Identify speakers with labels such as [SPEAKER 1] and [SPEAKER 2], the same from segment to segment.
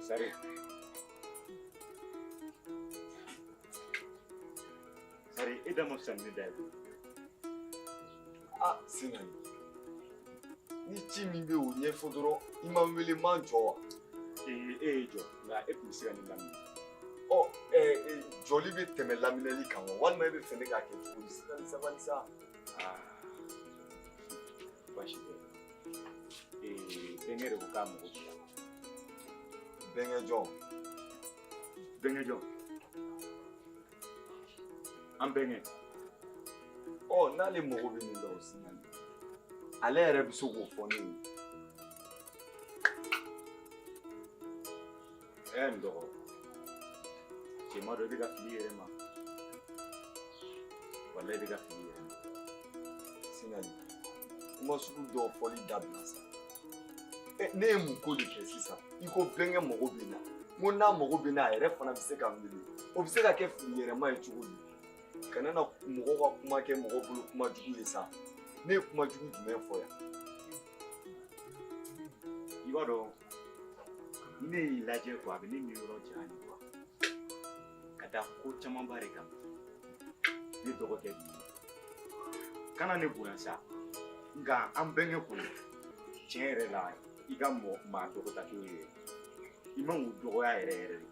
[SPEAKER 1] Sare. Sare, e da ma fisa ni ne da ye.
[SPEAKER 2] Ah, Sinali. Ni ci min bɛ o ɲɛfɔ dɔrɔn, i ma n wele n ma jɔ wa?
[SPEAKER 1] Ee, e y'i jɔ, nka e tun bɛ se ka nin laminɛ.
[SPEAKER 2] Ɔ, jɔli bɛ tɛmɛ laminɛli kan wa? Walima e bɛ fɛ ne k'a kɛ cogo di? Sinali, sabali sa.
[SPEAKER 1] Aa, baasi tɛ. Ee, bɛnkɛ de ko k'a mago b'i la.
[SPEAKER 2] Bɛnkɛ jɔn?
[SPEAKER 1] Bɛnkɛ jɔn? An bɛnkɛ.
[SPEAKER 2] Ɔ, n'ale mago bɛ min la o Sinali, ale yɛrɛ bɛ se k'o fɔ ne ye.
[SPEAKER 1] Ɛ n dɔgɔ, cɛ ma dɔn i bɛ ka fili i yɛrɛ ma. Walayi i bɛ ka fili i yɛrɛ ma.
[SPEAKER 2] Sinali, kuma sugu dɔw fɔli dabila sa. Ne ye mun ko de kɛ sisan? I ko bɛnkɛ mago bɛ n na. N ko n'a mago bɛ n na, a yɛrɛ fana bɛ se ka n wele. O bɛ se ka kɛ fili yɛrɛma ye cogo di? Kana na mɔgɔw ka kuma kɛ mɔgɔ bolo kuma jugu ye sa. Ne ye kuma jugu jumɛn fɔ yan?
[SPEAKER 1] I b'a dɔn, ne y'i lajɛ quoi, a bɛ ne niyɔrɔ janya ni quoi. Ka da ko camanba de kan. Ne dɔgɔkɛ b'i ye. Kana ne bonya sa. Nka an bɛnkɛ kɔni, tiɲɛ yɛrɛ la, i ka mɔgɔ maa dɔgɔta t'o ye. I man k'u dɔgɔya yɛrɛ yɛrɛ de.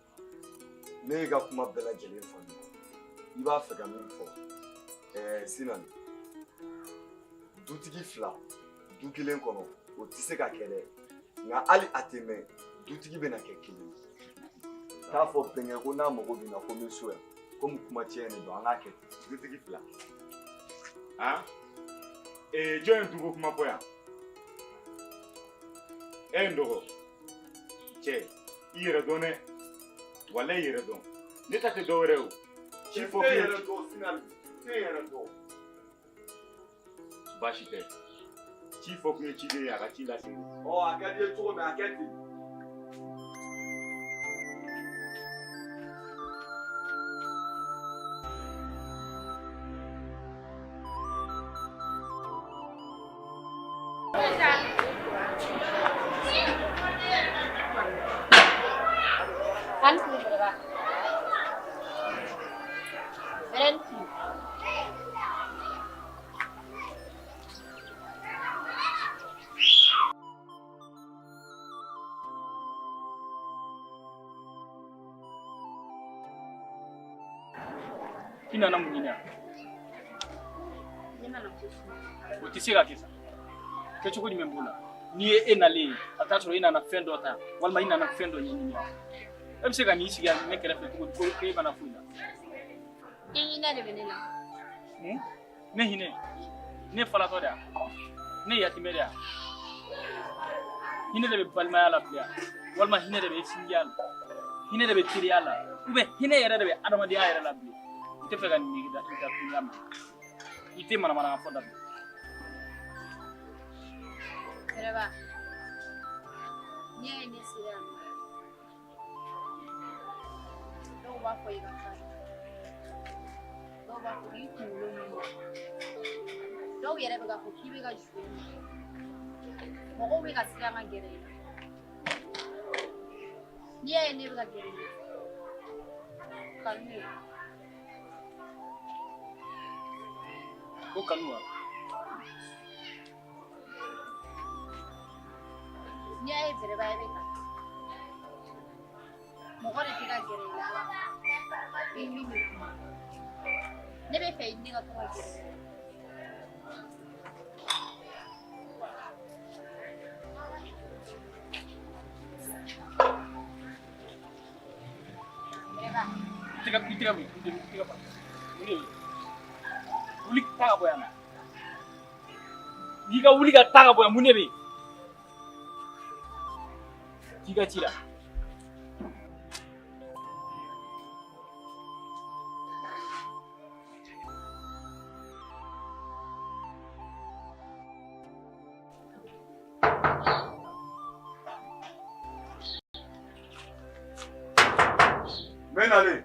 [SPEAKER 2] Ne y'i ka kuma bɛɛ lajɛlen faamuya. I b'a fɛ ka min fɔ, Sinali, dutigi fila du kelen kɔnɔ, o tɛ se ka kɛ dɛ. Nka hali a tɛ mɛn, dutigi bɛna kɛ kelen ye. T'a fɔ bɛnkɛ ko n'a mago bɛ n na ko n bɛ so yan. Komi kuma tiɲɛ de don, an k'a kɛ ten.
[SPEAKER 1] Dutigi fila. Han? Ee, jɔn ye duko kuma fɔ yan? E n dɔgɔ. Cɛ, i yɛrɛ dɔn dɛ. Walayi i yɛrɛ dɔn. Ne ta tɛ dɔwɛrɛ ye o. Ci fɔ
[SPEAKER 2] k'e
[SPEAKER 1] k'e
[SPEAKER 2] yɛrɛ dɔn, Sinali. T'e yɛrɛ dɔn.
[SPEAKER 1] Baasi tɛ. Ci fɔ kun ye ciden ye, a ka ci lase.
[SPEAKER 2] Ɔ, a ka di i ye cogo min, a kɛ ten.
[SPEAKER 3] An tile Bɛrɛba. Bɛrɛ ni tile.
[SPEAKER 4] I nana mun ɲini yan?
[SPEAKER 3] Ne nana ko f'i ye.
[SPEAKER 4] O tɛ se ka kɛ sa. Kɛcogo jumɛn b'o la? N'i ye e nalen ye, a bɛ taa sɔrɔ e nana fɛn dɔ ta, walima i nana fɛn dɔ ɲini yan. E bɛ se ka n'i sigi yan ne kɛrɛfɛ cogo di ko e mana foyi la?
[SPEAKER 3] I hinɛ de bɛ ne la.
[SPEAKER 4] Mun? Ne hinɛ? Ne falatɔ de yan? Ne yatimɛ de yan? Hinɛ de bɛ balimaya la bilen yan? Walima hinɛ de bɛ sinjiya la? Hinɛ de bɛ teriya la? Ou bien hinɛ yɛrɛ de bɛ adamadenya yɛrɛ la bilen? N tɛ fɛ ka nin da i ka dunuya ma. I tɛ manamanakan fɔ dabila.
[SPEAKER 3] Bɛrɛba, n'i y'a ye ne sera yan nɔ, dɔw b'a fɔ i ka farin, dɔw b'a fɔ k'i kunkolo ɲimi, dɔw yɛrɛ bɛ k'a fɔ k'i bɛ ka jouer. Mɔgɔw bɛ ka siran ka gɛrɛ i la. N'i y'a ye ne bɛ ka gɛrɛ i la, kanu de don.
[SPEAKER 4] Ko kanu wa?
[SPEAKER 3] N'i y'a ye Bɛrɛba e bɛ tan, mɔgɔ de tɛ ka gɛrɛ i la, i min bɛ kuma. Ne bɛ fɛ i ni ne ka to ka gɛrɛ ɲɔgɔn na. Bɛrɛba.
[SPEAKER 4] I tɛgɛ bɔ, i tɛgɛ bɔ. Mun de bɛ yen? Wuli taa ka bɔ yan na. N'i ka wuli ka taa ka bɔ yan, mun de bɛ yen? K'i ka ci la.
[SPEAKER 2] N bɛ nalen.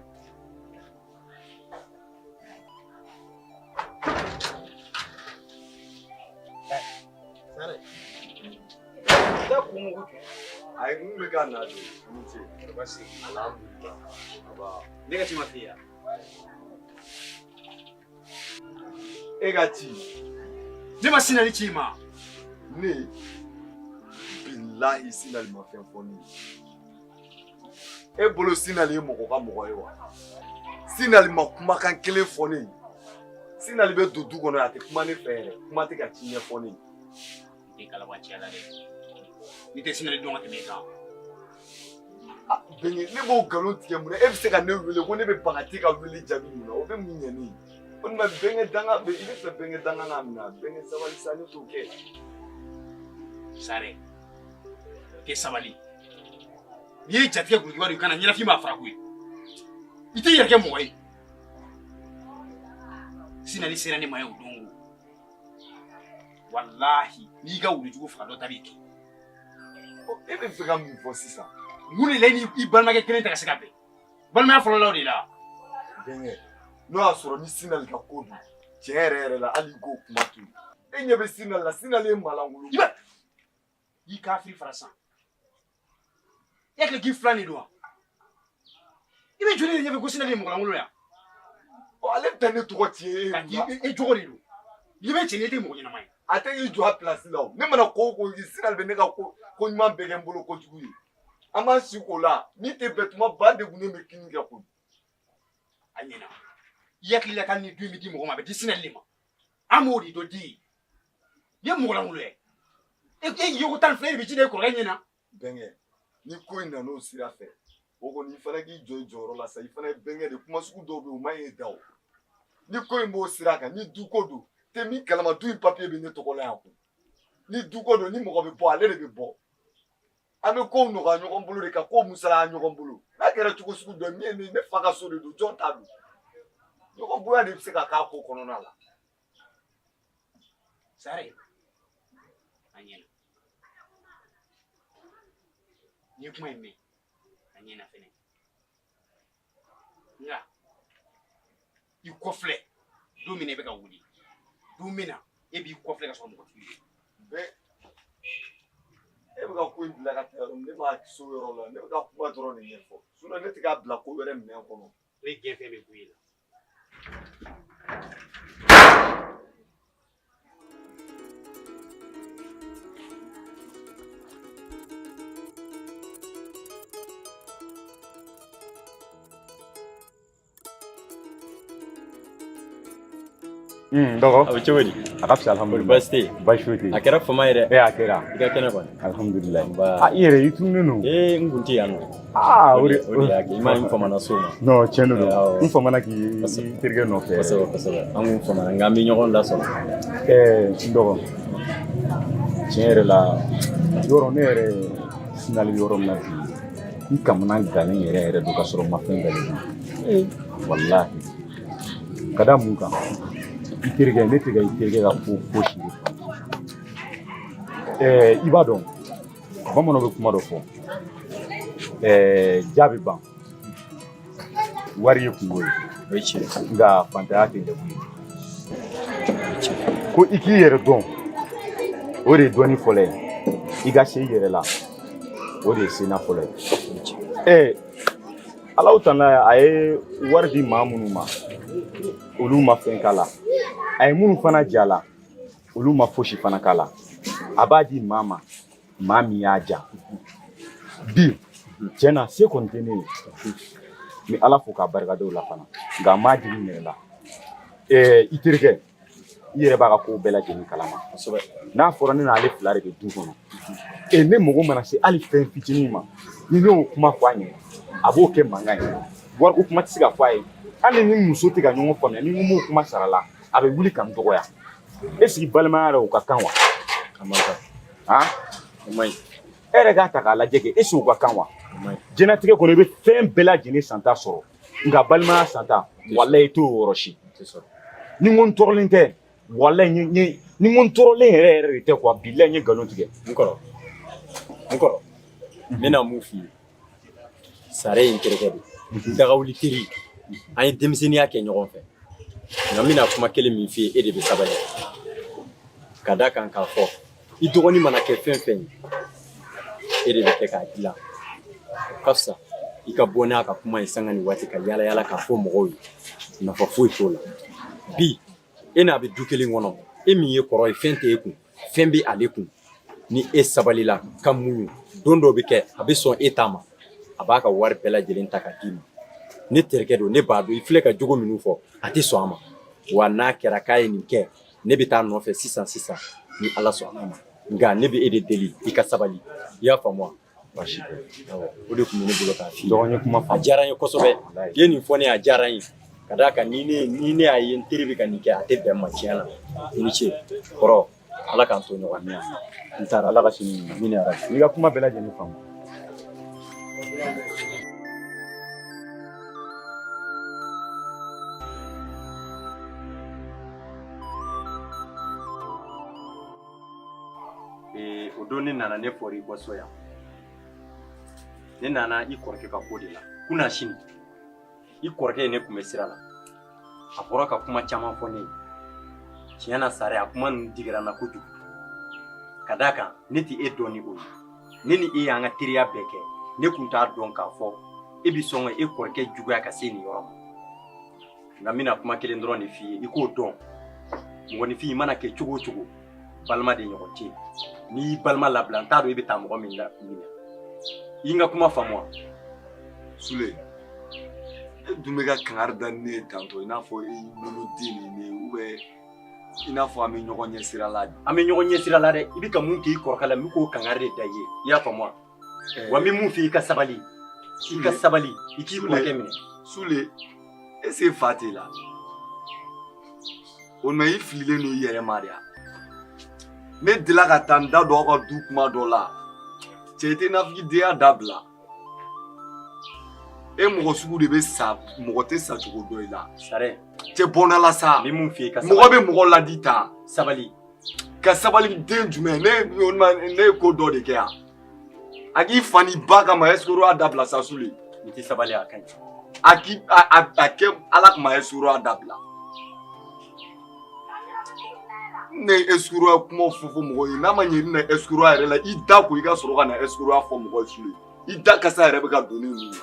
[SPEAKER 5] Sare. I ka kun mugu jɔ.
[SPEAKER 2] Ayi, n bɛ ka na de. I ni ce.
[SPEAKER 5] Baasi.
[SPEAKER 2] Alhamdulilah. Aba.
[SPEAKER 5] Ne ka ci ma f'i ye.
[SPEAKER 2] E ka ci.
[SPEAKER 5] Ne ma Sinali ci i ma.
[SPEAKER 2] Ne bilahi Sinali ma fɛn fɔ ne ye. E bolo Sinali ye mɔgɔ ka mɔgɔ ye wa? Sinali ma kumakan kelen fɔ ne ye. Sinali bɛ don du kɔnɔ a tɛ kuma ne fɛ yɛrɛ. Kuma tɛ ka ci ɲɛfɔ ne ye.
[SPEAKER 5] N tɛ kalabanciya la dɛ. N'i tɛ Sinali dɔn ka tɛmɛ e kan.
[SPEAKER 2] Bɛnkɛ, ne b'o nkalon tigɛ mun na? E bɛ se ka ne wele ko ne bɛ ban ka t'e ka wele jaabi mun na? O bɛ mun ɲɛ ne ye? O tuma bɛnkɛ danga bɛ i bɛ fɛ bɛnkɛ danga k'a minɛ? Bɛnkɛ sabali sa, ne t'o kɛ.
[SPEAKER 5] Sare, tɛ sabali. N'i ye jatigɛ gulokiba don i kan na, ɲɛnafin b'a fara koyi. I t'i yɛrɛ kɛ mɔgɔ ye. Sinali sera ne ma ye o don o. Walahi, n'i ka wulujugu faga dɔ ta b'i kin.
[SPEAKER 2] E bɛ fɛ ka mun fɔ sisan?
[SPEAKER 5] Mun de la i ni i balimakɛ kelen tɛ ka se ka bɛn? Balimaya fɔlɔ la o de la.
[SPEAKER 2] Bɛnkɛ, n'o y'a sɔrɔ ni Sinali ka ko don, tiɲɛ yɛrɛ yɛrɛ la hali i k'o kuma to yen. E ɲɛ bɛ Sinali la, Sinali ye maalankolon.
[SPEAKER 5] I bɛ i kafiri fara san. E hakili k'i filan de don wa? I bɛ joli de ɲɛfɛ ko Sinali ye mɔgɔlankolon ya?
[SPEAKER 2] Ɔ, ale bɛ ne tɔgɔ tiɲɛ e ye.
[SPEAKER 5] E jogo de don. N'i bɛ cɛ ni e tɛ mɔgɔ ɲɛnama ye.
[SPEAKER 2] A tɛ k'i jɔ a place la o. Ne mana ko o ko Sinali bɛ ne ka ko ɲuman bɛɛ kɛ n bolo kojugu ye. An b'an si k'o la min tɛ bɛn tuma ba degunnen bɛ kini kɛ koyi.
[SPEAKER 5] A ɲɛna. I hakili la k'ale ni du in bɛ di mɔgɔ ma, a bɛ di Sinali de ma. An b'o de dɔn den ye. Nin ye mɔgɔlankolon ye. E ye ko 12 de bɛ ji de kɔrɔkɛ ɲɛna.
[SPEAKER 2] Bɛnkɛ, ni ko in nana o sira fɛ, o kɔni i fana k'i jɔ i jɔyɔrɔ la sa, i fana ye bɛnkɛ de, kuma sugu dɔw bɛ yen o man ɲi da o. Ni ko in b'o sira kan, ni du ko don, tɛ min kalama du in papiye bɛ ne tɔgɔ la yan koyi. Ni du ko don, ni mɔgɔ bɛ bɔ, ale de bɛ bɔ. An bɛ kow nɔgɔya ɲɔgɔn bolo de ka kow musalaya ɲɔgɔn bolo. N'a kɛra cogo sugu dɔ ye, min ye ne fa ka so de don, jɔn ta don. Ɲɔgɔn bonya de bɛ se ka k'a ko kɔnɔna la.
[SPEAKER 5] Sare, a ɲɛna. N'i ye kuma in mɛn, a ɲɛna fɛnɛ. Nka i kɔfilɛ don min na i bɛ ka wuli, don min na e b'i kɔfilɛ ka sɔrɔ mɔgɔ t'i ye.
[SPEAKER 2] Bɛɛ e bɛ ka ko in bila ka taa yɔrɔ min, ne b'a so yɔrɔ la, ne bɛ ka kuma dɔrɔn de ɲɛfɔ. Sinon ne tɛ k'a bila ko wɛrɛ minɛn kɔnɔ.
[SPEAKER 5] O ye gɛnfɛn bɛ bɔ i la.
[SPEAKER 1] Dɔgɔ.
[SPEAKER 6] A bɛ cogo di?
[SPEAKER 1] A ka fisa alhamdulilayi.
[SPEAKER 6] Baasi tɛ yen?
[SPEAKER 1] Baasi foyi tɛ yen.
[SPEAKER 6] A kɛra fama ye dɛ.
[SPEAKER 1] Ee a kɛra.
[SPEAKER 6] I ka kɛnɛ kɔni.
[SPEAKER 1] Alhamdulilayi.
[SPEAKER 6] Nba.
[SPEAKER 1] Ah, i yɛrɛ i tununnen don.
[SPEAKER 6] Ee n kun tɛ yan nɔ.
[SPEAKER 1] Aa o de
[SPEAKER 6] O de y'a kɛ i ma ye n famana so ma.
[SPEAKER 1] Non tiɲɛ de don.
[SPEAKER 6] Awɔ.
[SPEAKER 1] N famana k'i terikɛ nɔfɛ.
[SPEAKER 6] Kosɛbɛ kosɛbɛ. An kun famana nka an bɛ ɲɔgɔn lasɔrɔ.
[SPEAKER 1] Ɛɛ n dɔgɔ. Tiɲɛ yɛrɛ la yɔrɔ ne yɛrɛ Sinali yɔrɔ min na bi n kamana gannen yɛrɛ yɛrɛ don ka sɔrɔ n ma fɛn galen don. Walahi. Ka da mun kan? I terikɛ ne tɛ ka i terikɛ ka ko fosi de faamu. Ɛɛ i b'a dɔn bamananw bɛ kuma dɔ fɔ ɛɛ ja bɛ ban wari ye kungo ye.
[SPEAKER 6] O ye tiɲɛ ye.
[SPEAKER 1] Nka fantanya tɛ degun ye. Ko i k'i yɛrɛ dɔn o de ye dɔnni fɔlɔ ye. I ka se i yɛrɛ la o de ye sena fɔlɔ ye. Ɛɛ Alahu tana a ye wari di maa minnu ma olu ma fɛn k'a la. A ye minnu fana ja la olu ma fosi fana k'a la. A b'a di maa ma maa min y'a ja. Bi tiɲɛ na se kɔni tɛ ne ye. N bɛ Ala fo k'a barika da o la fana. Nka n m'a jigi n yɛrɛ la. Ɛɛ i terikɛ i yɛrɛ b'a ka kow bɛɛ lajɛlen kalama.
[SPEAKER 6] Kosɛbɛ.
[SPEAKER 1] N'a fɔra ne n'ale fila de bɛ du kɔnɔ. E ne mago mana se hali fɛn fitinin ma ni ne y'o kuma fɔ a ɲɛna a b'o kɛ mankan ye. Wariko kuma tɛ se ka fɔ a ye. Hali ni muso tɛ ka ɲɔgɔn faamuya ni n ko m'o kuma sara la a bɛ wuli ka n dɔgɔya. E sigi balimaya la o ka kan wa?
[SPEAKER 6] A man kan.
[SPEAKER 1] Han?
[SPEAKER 6] O man ɲi.
[SPEAKER 1] E yɛrɛ k'a ta k'a lajɛ kɛ e sigi o ka kan wa?
[SPEAKER 6] O man ɲi.
[SPEAKER 1] Diɲɛlatigɛ kɔnɔ i bɛ fɛn bɛɛ lajɛlen santa sɔrɔ nka balimaya santa walayi i t'o yɔrɔ si.
[SPEAKER 6] Tɛ sɔrɔ.
[SPEAKER 1] Ni n ko n tɔɔrɔlen tɛ walayi n ye ni n ko n tɔɔrɔlen yɛrɛ yɛrɛ de tɛ quoi bilayi n ye nkalon tigɛ.
[SPEAKER 6] N kɔrɔ. N kɔrɔ. N bɛna mun f'i ye. Sare ye n terikɛ de ye. N dagawuli teri. An ye denmisɛnninya kɛ ɲɔgɔn fɛ. Nka n bɛna kuma kelen min f'i ye e de bɛ sabali. Ka da kan k'a fɔ i dɔgɔnin mana kɛ fɛn fɛn ye e de bɛ kɛ k'a dilan. O ka fisa i ka bɔ n'a ka kuma ye sanga ni waati ka yala yala k'a fɔ mɔgɔw ye, nafa foyi t'o la. Bi e n'a bɛ du kelen kɔnɔ, e min ye kɔrɔ ye, fɛn tɛ e kun, fɛn bɛ ale kun. Ni e sabalila ka muɲu, don dɔ bɛ kɛ a bɛ sɔn e ta ma, a b'a ka wari bɛɛ lajɛlen ta ka d'i ma. Ne terikɛ don, ne b'a dɔn i filɛ ka jogo minnu fɔ, a tɛ sɔn a ma. Wa n'a kɛra k'a ye nin kɛ, ne bɛ taa nɔfɛ sisan sisan ni Ala sɔnna a ma. Nka ne bɛ e de deli i ka sabali, i y'a faamu wa? Baasi tɛ. Awɔ, o de tun bɛ ne bolo k'a f'i ye.
[SPEAKER 1] Dɔgɔ, n ye kuma
[SPEAKER 6] A
[SPEAKER 1] faamu.
[SPEAKER 6] diyara n ye kosɛbɛ.
[SPEAKER 1] Walayi.
[SPEAKER 6] I ye nin fɔ ne ye, a diyara n ye. Ka d'a kan ni ne y'a ye n teri bɛ ka nin kɛ, a tɛ bɛn n ma tiɲɛ na. I ni ce kɔrɔ, Ala k'an to ɲɔgɔn ye. N taara.
[SPEAKER 1] Ala ka sini ɲuman.
[SPEAKER 6] Amina yarabi.
[SPEAKER 1] N y'i ka kuma bɛɛ lajɛlen faamu.
[SPEAKER 6] O don ne nana, ne fɔra i kɔ so yan. Ne nana i kɔrɔkɛ ka ko de la. Kunasini i kɔrɔkɛ ye ne kun bɛ sira la, a bɔra ka kuma caman fɔ ne ye. Tiɲɛ na Sare, a kuma ninnu digira n na kojugu. Ka d'a kan ne tɛ e dɔn ni o ye. Ne ni e y'an ka teriya bɛɛ kɛ, ne kun t'a dɔn k'a fɔ e bɛ sɔn ka e kɔrɔkɛ juguya ka se nin yɔrɔ ma. Nka n bɛna kuma kelen dɔrɔn de f'i ye, i k'o dɔn. Mɔgɔninfin, i mana kɛ cogo o cogo, balima de ɲɔgɔn tɛ yen. N'i y'i balima labila, n t'a dɔn i bɛ taa mɔgɔ min la minɛ. I n ka kuma faamu wa?
[SPEAKER 2] Sule, e dun bɛ ka kangari da ne ye tantɔ i n'a fɔ e y'i woloden de ye ne ye, ou bien i n'a fɔ an bɛ ɲɔgɔn ɲɛ sira la.
[SPEAKER 6] An bɛ ɲɔgɔn ɲɛ sira la dɛ. I bɛ ka mun kɛ i kɔrɔkɛ la, n bɛ k'o kangari de da i ye. I y'a faamu wa? Wa n bɛ mun f'i ye, i ka sabali. I ka sabali, i k'i kɔrɔkɛ minɛ.
[SPEAKER 2] Sule, est-ce que fa t'e la? O tuma i fililen don i yɛrɛ ma de wa? Ne delila ka taa n da don aw ka du kuma dɔ la. Cɛ, i tɛ nafigidenya dabila. E mɔgɔ sugu de bɛ sa, mɔgɔ tɛ sa cogo dɔ i la.
[SPEAKER 6] Sare.
[SPEAKER 2] Cɛ bɔnda la sa.
[SPEAKER 6] N bɛ mun f'i ye, i ka sabali.
[SPEAKER 2] Mɔgɔ bɛ mɔgɔ ladi ta.
[SPEAKER 6] Sabali.
[SPEAKER 2] Ka sabali den jumɛn? Ne ye ko dɔ de kɛ yan. A k'i fa ni ba kama escroc dabila sa Sule.
[SPEAKER 6] N'i tɛ sabali, a ka ɲi.
[SPEAKER 2] A k'i a kɛ Ala kama escroc dabila. Ne ye escroc kumaw fɔ fɔ mɔgɔ ye, n'a ma ɲɛ i bɛna escroc yɛrɛ la, i da ko i ka sɔrɔ ka na escroc fɔ mɔgɔ ye Sule. I da kasa yɛrɛ bɛ ka don ne nun na.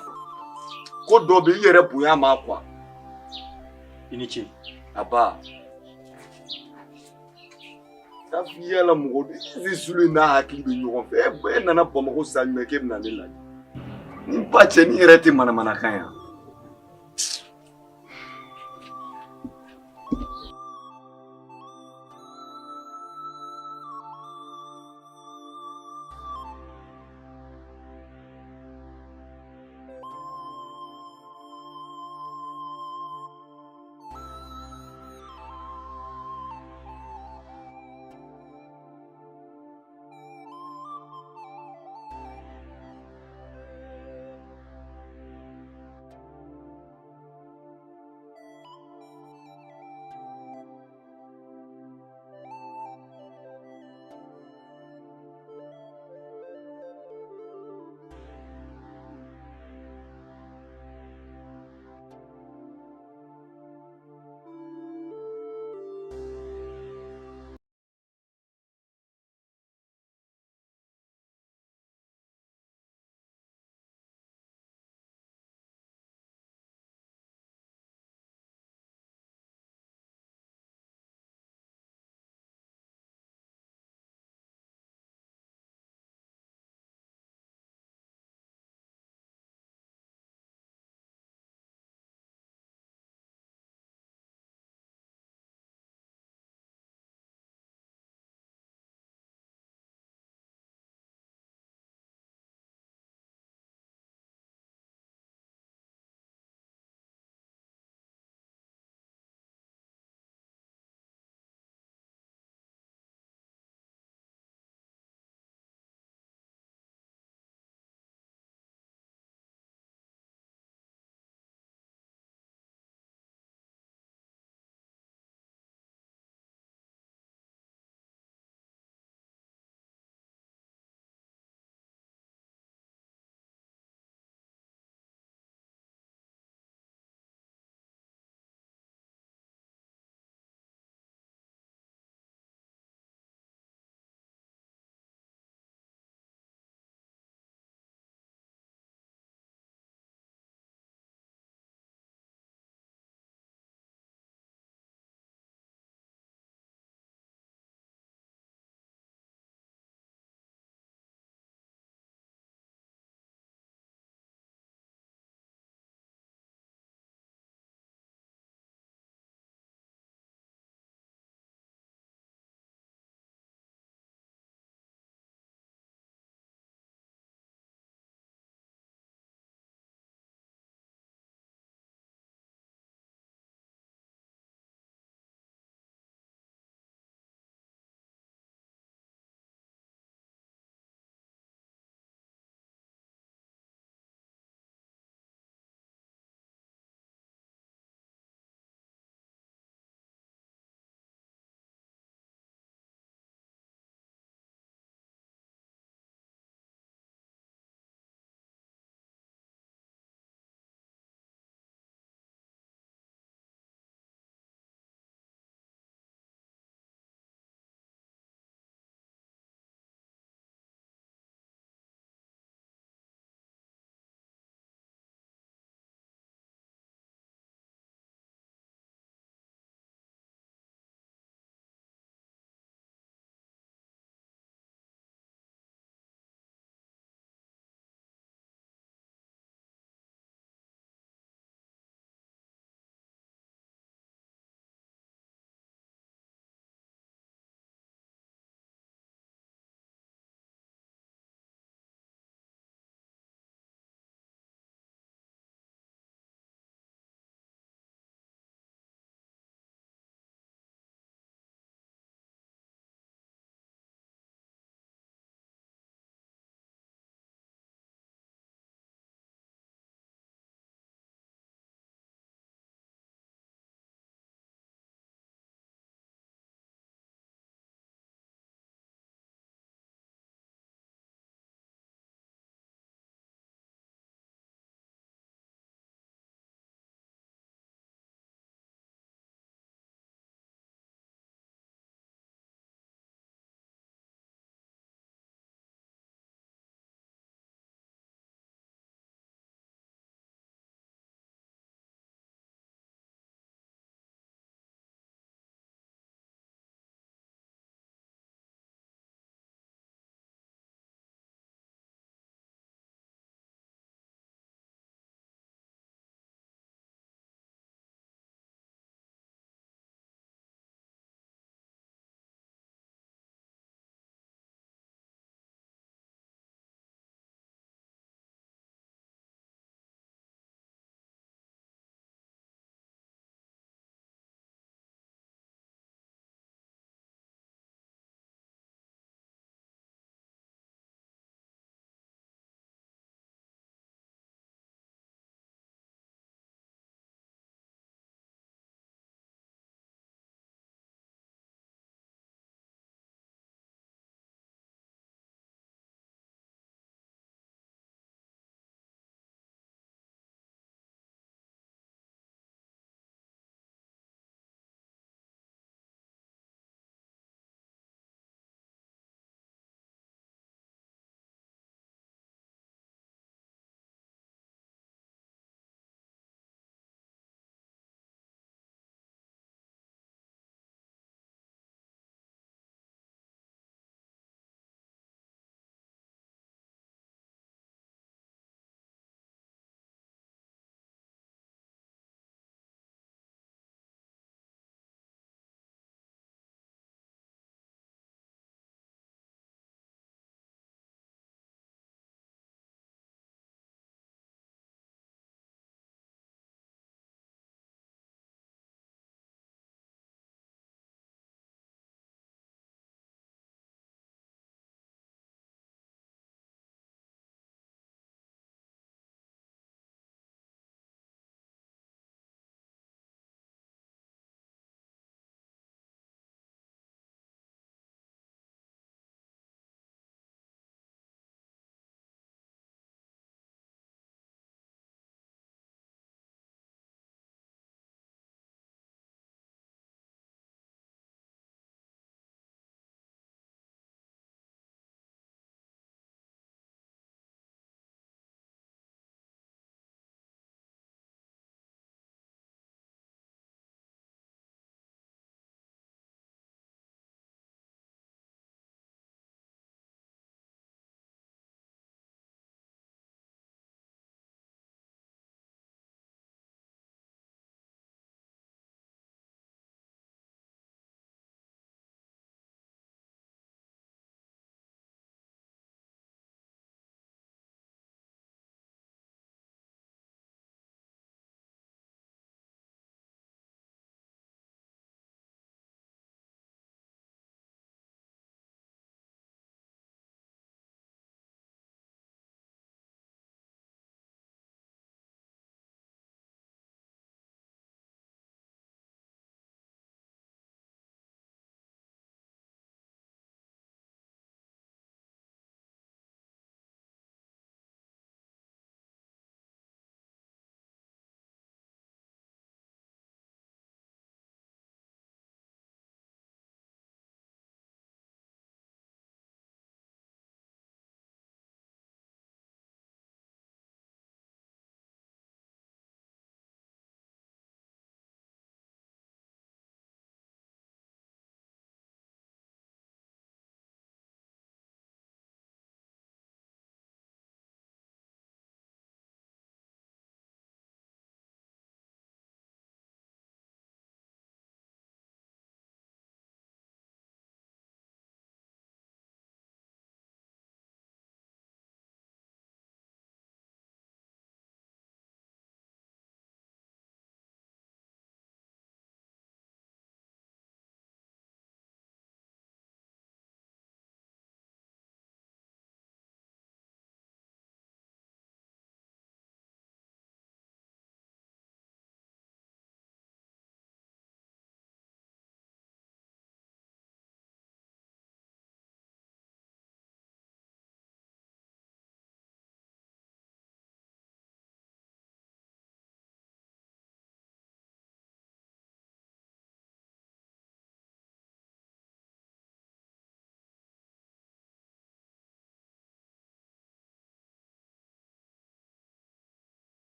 [SPEAKER 2] Ko dɔ bɛ i yɛrɛ bonya ma quoi.
[SPEAKER 6] I ni ce.
[SPEAKER 2] Aba. Taa f'i yala mɔgɔ i Sule n'a hakili bɛ ɲɔgɔn fɛ. E nana Bamakɔ sa jumɛn k'e bɛna ne lajɛ? Ni ba cɛ ni yɛrɛ tɛ manamanakan yan.